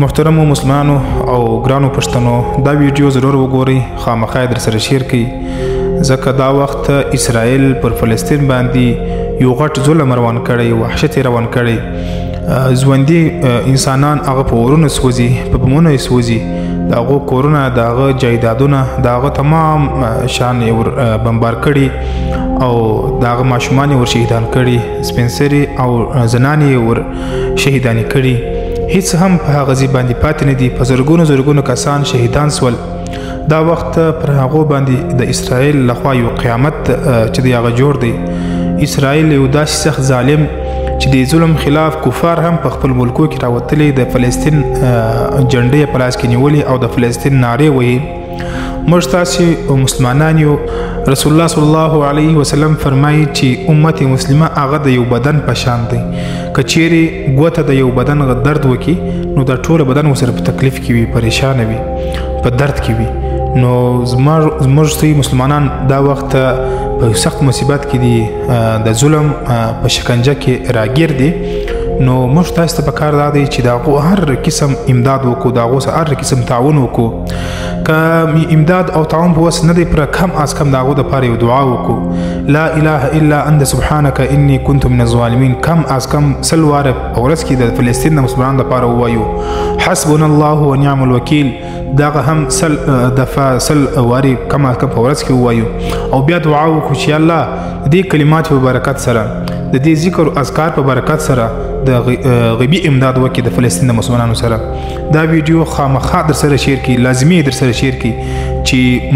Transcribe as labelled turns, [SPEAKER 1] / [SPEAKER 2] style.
[SPEAKER 1] محترمو مسلمانانو او ګرانو پښتنو، دا ویډیو ضرور وګورئ، خامخا یې درسره share کړئ، ځکه دا وخت اسرائیل پر فلسطین باندې یو غټ ظلم روان کړی، وحشت یې روان کړی. ژوندي انسانان هغه په اورونو سوځي، په بمونو یې سوځي، د هغو کورونه، د هغه جایدادونه، د هغه تمام شان یې ور بمبار کړي او د هغه ماشومان یې ور شهیدان کړي، سپین سري او زنانې یې ور شهیدانې کړي. هیڅ هم په هغه ځای باندې پاتې نه دي. په زرګونو زرګونو کسان شهیدان سول. دا وخت پر هغو باندې د اسرائیل لخوا یو قیامت چې دی هغه جوړ دی. اسرائیل یو داسې سخت ظالم چې د ظلم خلاف کفار هم په خپل ملکو کې راوتلي، د فلسطین جنډې په لاس کې نیولې او د فلسطین نارې وهي. موږ تاسې مسلمانان یو. رسول الله صلی الله علیه وسلم فرمایي چې امت مسلمه هغه د یو بدن په شان دی. که چیرې ګوته د یو بدن درد وکړي نو دا ټول بدن ورسره په تکلیف کې وي، پریشانه وي، په درد کې وي. نو زموږ مسلمانان دا وخت په سخت مصیبت کې دي، د ظلم په شکنجه کې راګیر دي. نو موږ تاسو ته په کار دا دی چې د هغو هر قسم امداد وکړو، د هغو سره هر قسم تعاون وکړو. که امداد او تعاون په وس نه دی، پر کم از کم د هغو دپاره یو دعا وکړو، لا اله الا انت سبحانک انی کنت من الظالمین. کم از کم 100 واره په ورځ کې د فلسطین د مسلمانانو دپاره ووایو، حسبنا الله ونعم الوکیل. دغه هم 100 دفعه 100 وارې کم از کم په ورځ کې ووایو او بیا دعا وکړو چې الله د دې کلماتو په برکت سره، د دې ذکر او اذکار په برکت سره د غیبي امداد وکړي د فلسطین د مسلمانانو سره. دا ویډیو خامخا در سره share کړئ، لازمي در سره share کړئ چې